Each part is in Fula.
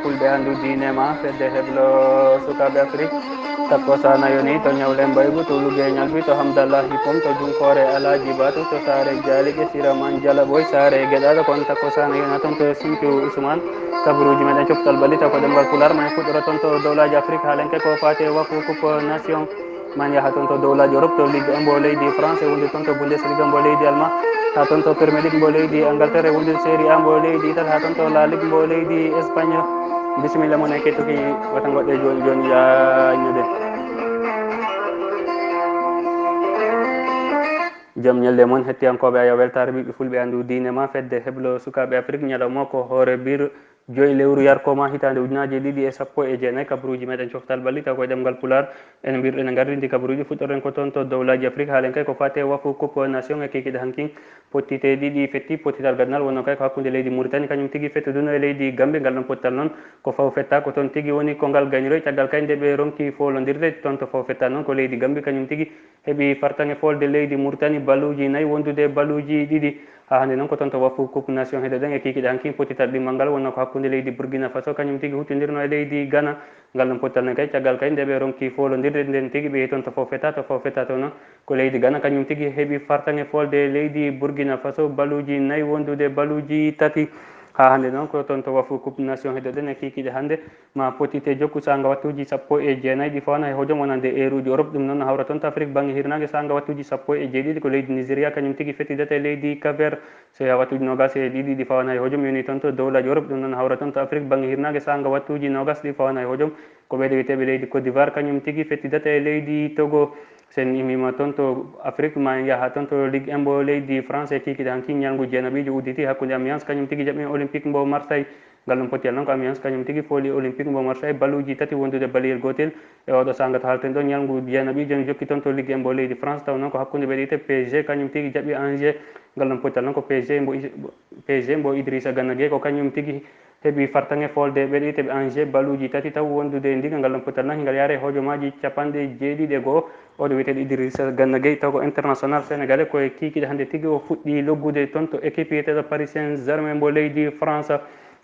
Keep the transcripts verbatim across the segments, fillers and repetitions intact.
Fulɓe anndu diine ma, fedde heblo sukaaɓe Afrik. Takko sana yoni to ñawle mbaygu, to lugge ñalbi, to Hamdallahi Pom, to junkoore Alaaji Ba, to, to saare Jaalige Sira Man Jala Boy, saare Geɗaɗo kon. Takko sana yona toon to Sinthiou Ousmane, kabaruuji meɗen coftal bali taw ko ɗemngal Pulaar ma en fuɗɗoro toon to dowlaaji Afrik, haalenke ko faati e wafu coupe nation. Man yaha toon to dowlaaji Europe, to Ligue un mbo leydi France, e wondude toon to Bundesliga mbo leydi Allemagne, haa toon to Premier League mbo leydi Angleterre, e wondude Serie A mbo leydi Italie, haa toon to La Ligue mbo leydi Espagne. Bisimilla mon e kettuki wata ngoɗɗe jooni jooni yaññude. Jam ñalɗi e mon, hettiyankooɓe, ayo weltaare ɓiɓɓe Fulɓe anndu diine ma, fedde heblo sukaaɓe Afrik, ñalawma ko hoore bir joyi lewru yarkoma hitaande ujunaaji ɗiɗi e sappo e jeenayi, kabaruuji meɗen coftal bali taw koye ɗemngal Pulaar. Ene mbirɗen e ngarrindi kabaruuji, fuɗɗoren ko toon to dowlaaji Afrik, haalen kay ko faati e wafu coupe nation e kikiɗe hankin. Pottite ɗiɗi fetti, pottital gadanal wonno kay ko hakkunde leydi Mauritanie, kañum tigi fettuduno e leydi Gambie, ngal ɗon pottal noon ko faw fetta, ko toon tigi woni ko ngal gañroy, caggal kay nde ɓe ronki foolondirde toon to faw fetta noon ko leydi Gambie kañum tigi heɓi fartaŋŋe folde leydi Mauritanie baluuji nayi wondude baluuji ɗiɗi. Haa hannde noon ko toon to wafu coupe nation heɗoɗen e kikiɗe hankin, pottital ɗimmal ngal wonno ko hakkunde leydi Burkina Faso kañum tigi huttindirno e leydi Ghana. Ngal ɗon pottal noon kay caggal kay nde ɓe ronki foolondirde nden tigi ɓe yehi toon to faw fetta, to faw fetta to noon ko leydi Ghana kañum tigi heɓi fartaŋŋe folde leydi Burkina Faso baluuji nayi wondude baluuji tati. Haa hannde noon ko toon to wafu coupe nation heɗoɗen e kikiɗe hannde. Ma pottite jokku saanga wattuuji sappo e jeenayi ɗi fawana e hojom wonande eeruuji Europe, ɗum noon no hawra toon to Afrik baŋnge hirnaange saanga wattuuji sappo e jeeɗiɗi ko leydi Nigeria kañum tigi fettidata e leydi Cap Vert. So yaha wattuuji noogas e ɗiɗi ɗi fawana e hojom yoni toon to dowlaaji Europe, ɗum noon no hawra toon to Afrik baŋnge hirnaange saanga wattuuji noogas ɗi fawana e hojom ko ɓeyɗo wiyeteeɓe leydi Côte d'Ivoire kañum tigi fettidata e leydi Togo. Sen immiima toon to Afrik ma en yaha toon to Ligue un mbo leydi France e kikiɗe hanki ñalngu jeenaɓiijo udditi hakkunde Amiens kañum tigi jaɓɓi Olympique mbo Marseille. Ngal ɗum pottiyal noon ko Amiens kañum tigi fooli Olympique mbo Marseille baluuji tati wondude baliyel gootel. E oɗo saanga to haalten ɗo ñalngu jeenaɓiijo ne jokki toon to Ligue un mbo leydi France taw noon ko hakkunde ɓe ɗiɗi P S G kañum tigi jaɓɓi Angers. Ngal ɗum pottiyal noon ko P S G mbo Is- P S G mbo Idrissa Gana Gueye ko kañum tigi heɓi fartaŋŋe folde ɓe ɗiɗi ɓe Angers baluuji tati taw wondude e ndiga. Ngal ɗon potal noon hingal yaare hojomaaji capanɗe jeeɗiɗi e go'o. Oɗo wiyeteeɗo Idrissa Gana Gueye taw ko international sénégalais ko e kiikiiɗe hannde tigi o fuɗɗi loggude toon to équipe wiyeteeɗo Paris Saint-Germain mbo leydi France.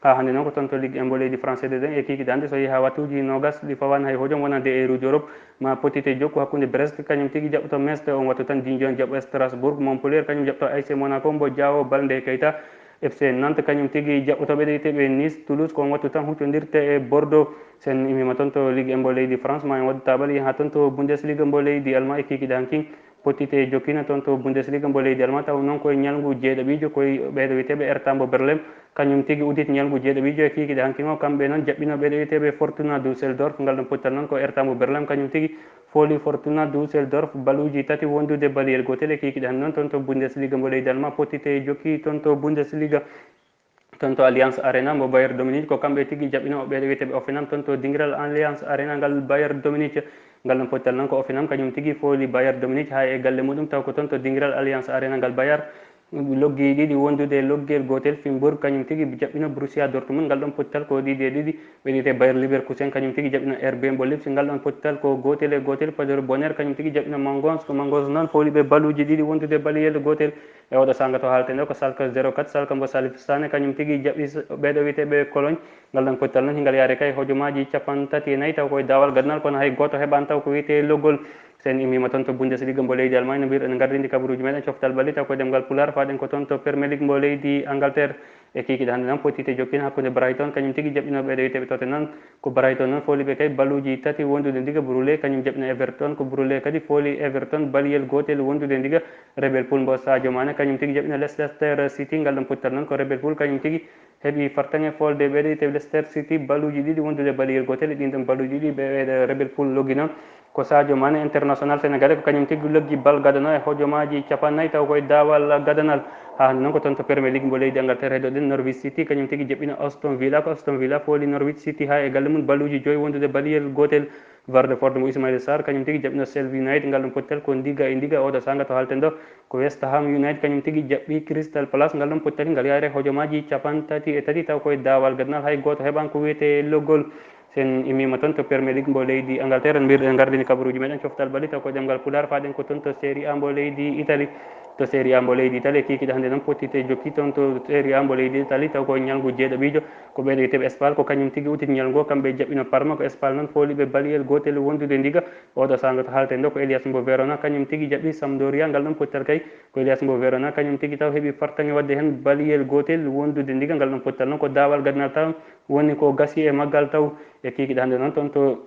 Haa hannde noon ko toon to Ligue un mbo leydi France ɗen e kiikiiɗe hannde so yehi haa wattuuji noogas ɗi fawaani hay hojom wonande eeruuji Europe. Ma pottite jokku hakkunde Brest kañum tigi jaɓɓoto Metz, on wattu tan Dijon jaɓɓo Strasbourg, Montpellier kañum jaɓɓoto A C Monaco mbo Joao Baldé Keita. F C Nantes kañum tigi jaɓɓoto ɓe ɗiɗi ɓe Nice, Toulouse ko on wattu tan huccondirte e Bordeaux. Sen immiima toon to Ligue un mbo leydi France ma en waddu taabal yaha toon to Bundesliga mbo leydi Allemagne e kiikiiɗe hanki. Pottite jokkina toon to Bundesliga mbo leydi Allemagne taw noon koye ñalngu jeeɗaɓiijo koye ɓeeɗo wiyeteeɓe Hertha mbo Berlin. Kañum tigi udditi ñalngu jeeɗaɓiijo e kiikiiɗe hanki o kamɓe noon jaɓɓino ɓeeɗo wiyeteeɓe Fortuna Düsseldorf. Ngal ɗon pottal noon ko Hertha mbo Berlin kañum tigi fooli Fortuna Düsseldorf baluuji tati wondude baliyel gootel e kiikiiɗe hannde noon toon to Bundesliga mbo leydi Allemagne pottite jokki toon to Bundesliga. Toon to Allianz Arena mbo Bayern Dominique ko kamɓe tigi jaɓɓino ɓeeɗo wiyeteeɓe Hoffenheim toon to dingiral Allianz Arena ngal Bayern Dominique. Ngal ɗon pottal noon ko Hoffenheim kañum tigi fooli Bayern Dominique haa e galle muɗum taw ko toon to dingiral Allianz Arena ngal Bayern loggi ɗiɗi wondude loggel gootel. Freiburg kañum tigi jaɓɓino Borussia Dortmund ngal ɗon pottal ko ɗiɗi e ɗiɗi. Ɓe ɗiɗi Bayer Leverkusen kañum tigi jaɓɓino R B mbo Leipzig ngal ɗon pottal ko gootel e gootel. Paderborn kañum tigi jaɓɓino Mangons ko Mangons noon fooli ɓe baluuji ɗiɗi wondude baliyel gootel. E oɗo saanga to haalten ɗo ko Schalke zéro quatre, Schalke mbo Salif Sané kañum tigi jaɓɓi s- ɓeeɗo wiyeteeɓe Cologne. Ngal ɗon pottal noon hingal yaari kay hojomaaji capanɗe tati e nayi taw koye daawal gadanal kono hay gooto heɓaani taw ko wiyetee loggol. Sen immiima toon to Bundesliga mbo leydi Allemagne no mbiyruɗen ngarrindi kabaruuji meɗen coftal ɓalli taw koye ɗemngal Pulaar faaɗen ko toon to Premier League mbo leydi Angleterre. E kiikiiɗe hannde noon pottite jokkina hakkunde Brighton kañum tigi jaɓɓinoo ɓeeɗo wiyeteeɓe Tottenham. Ko Brighton noon fooli ɓe kay baluuji tati wondude ndiga. Brule kañum jaɓɓino Everton, ko Brule kadi fooli Everton baliyel gootel wondude ndiga. Liverpool mbo Sadio Mané kañum tigi jaɓɓino Leicester City. Ngal ɗon pottal noon ko Liverpool kañum tigi heɓi fartaŋŋe folde ɓeeɗo wiyeteeɓe Leicester City baluuji ɗiɗi wondude baliyel gootel. E ɗin ɗon baluuji ɗiɗi ɓe ɓeeɗo Liverpool loggi noon ko Sadio Mané international sénégalais ko kañum tigi loggi bal gadano e hojomaaji capannayi taw koye daawal gadanal. Haa hannde noon ko toon to Premier League mbo leydi Angleterre heɗoɗen Norwich City kañum tigi jaɓɓino Aston Villa, ko Aston Villa fooli Norwich City haa e galle mum baluuji joyi wondude baliyel gootel. Watford mbo Ismaila Sarr kañum tigi jaɓɓino Sheffield United ngal ɗon pottal ko ndiga e ndiga. Oɗo saanga to haalten ɗo ko West Ham United kañum tigi jaɓɓi Crystal Palace ngal ɗon pottal ngal yaare hojomaaji capanɗe tati e tati taw koye daawal gadanal hay gooto heɓaani ko wiyetee loggol. Sen immiima toon to Premier League mbo leydi Angleterre mbirɗen gardini kabaruuji meɗen coftal ɓalli taw ko ɗemngal Pulaar faaɗen ko toon to Serie A mbo leydi Italie. To Serie A mbo leydi Italie, kikiɗe hannde noon pottite jokki toon to Serie A mbo leydi Italie, taw ko ñalngu jeeɗaɓiijo, ko ɓeeɗo wiyetee ɓe Spal, ko kañum tigi uditi ñalngu o, kamɓe jaɓɓino Parma, ko Spal noon fooli ɓe baliyel gootel wondude ndiga. Oɗo saanga to haalten ɗo ko Elias mbo Verona, kañum tigi jaɓɓi Sampdoria, ngal ɗon pottal kay ko Elias mbo Verona, kañum tigi taw heɓi fartaŋŋe waɗde heen baliyel gootel wondude ndiga, ngal ɗon pottal noon ko daawal gadnal taw woni ko gasi e maggal taw. E kikiɗe hannde noon toon to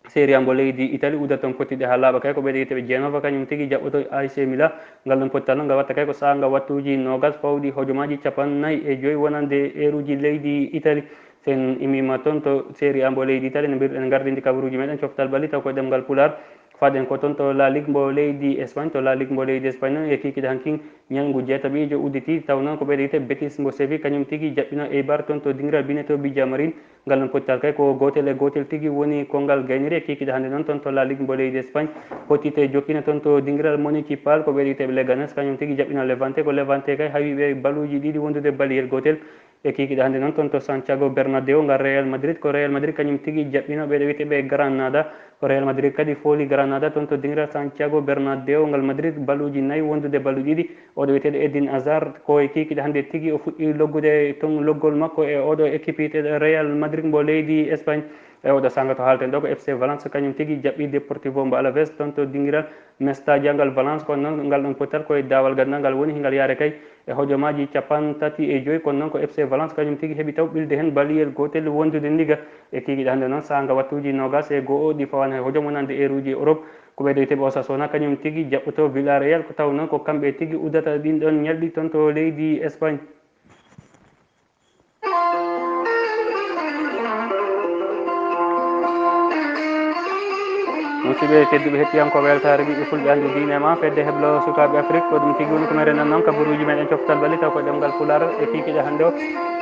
Serie A mbo leydi Italie, uddat toon pottiɗe haa laaɓa kay, ko ɓeeɗo wiyetee ɓe Genova, kañum tigi jaɓɓoto A C Milan. Ngal ɗon pottal noon, ngal watta kay ko saanga wattuuji noogas pawɗi hojomaaji cappannayi e joy wonande eeruuji leydi Italie. So en immiima toon to Serie A mbo leydi Italie, no mbiyruɗen, en ngardini kabaruuji meɗen coftal bali, taw ko ɗemngal Pulaar. Faaɗen ko toon to La Ligue mbo leydi Espagne, to La Ligue mbo leydi Espagne noon, e kikiɗe hankin, ñalngu jeetaɓiijo udditi, taw noon ko ɓeeɗo wiyetee Betis mbo Séville, kañum tigi jaɓɓino Eibar toon to dingiral biyeteeɗo Villamarín. Ngal ɗon pottal kay ko gootel e gootel tigi woni ko ngal gayniri. E kikiɗe hannde noon toon to La Ligue mbo leydi Espagne, pottite jokkino toon to dingiral municipal, ko ɓeeɗo wiyetee ɓe Leganes, kañum tigi jaɓɓino Levante, ko Levante kay hawi ɓe baluuji ɗiɗi wondude baliyel gootel. E kikiɗe hannde noon toon to Santiago Bernabéu, ngal Real Madrid, ko Real Madrid kañum tigi jaɓɓino ɓeeɗo wiyetee ɓe Granada. Ko Real Madrid kadi fooli Granada toon to dingiral Santiago Bernabéu, ngal Madrid baluuji nayi wondude balu ɗiɗi. Oɗo wiyeteeɗo Eden Hazard, ko e kikiɗe hannde tigi o fuɗɗi loggude toon loggol makko e oɗo équipe wiyeteeɗo Real Madrid mbo leydi Espagne. E oɗo saanga to haalten ɗo ko F C Valence, kañum tigi jaɓɓi Deportivo mbo Alaves toon to dingiral Mestalla, ngal Valence, kono noon ngal ɗon pottal ko e daawal gadnal ngal woni, hingal yaare kay e hojomaaji cappanɗe tati e joy, kono noon ko F C Valence kañum tigi heɓi taw ɓilde heen baliyel gootel wondude ndiga. E kikiɗe hannde noon saanga wattuuji noogas e go'o ɗi fawaani e hojom wonande eeruuji Europe. Ko ɓeeɗo wiyetee ɓe Osasuna, kañum tigi jaɓɓoto Villarreal, ko taw noon ko kamɓe tigi uddata ɗin ɗon ñalɗi toon to leydi Espagne. Musidɓe tedduɓe, hettiyankooɓe weltaare ɓiɓɓe fulɓe, anndu diine ma, fedde heblo sukaaɓe Afrik, ko ɗum tigi woni ko men rennan noon kabaruuji meɗen coftal bali, taw ko ɗemngal Pulaar e kikiɗe hannde o.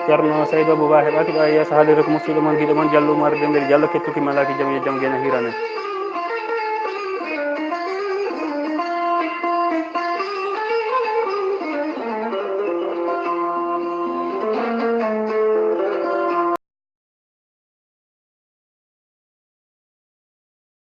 Ceerno Saydu Abuba heɓaaki ɗo e yeeso haalirde ko musidɗo mon, giɗo mon Diallo Oumar Dembel Diallo, kettuki malaaki jam, yo jam gena hiirane.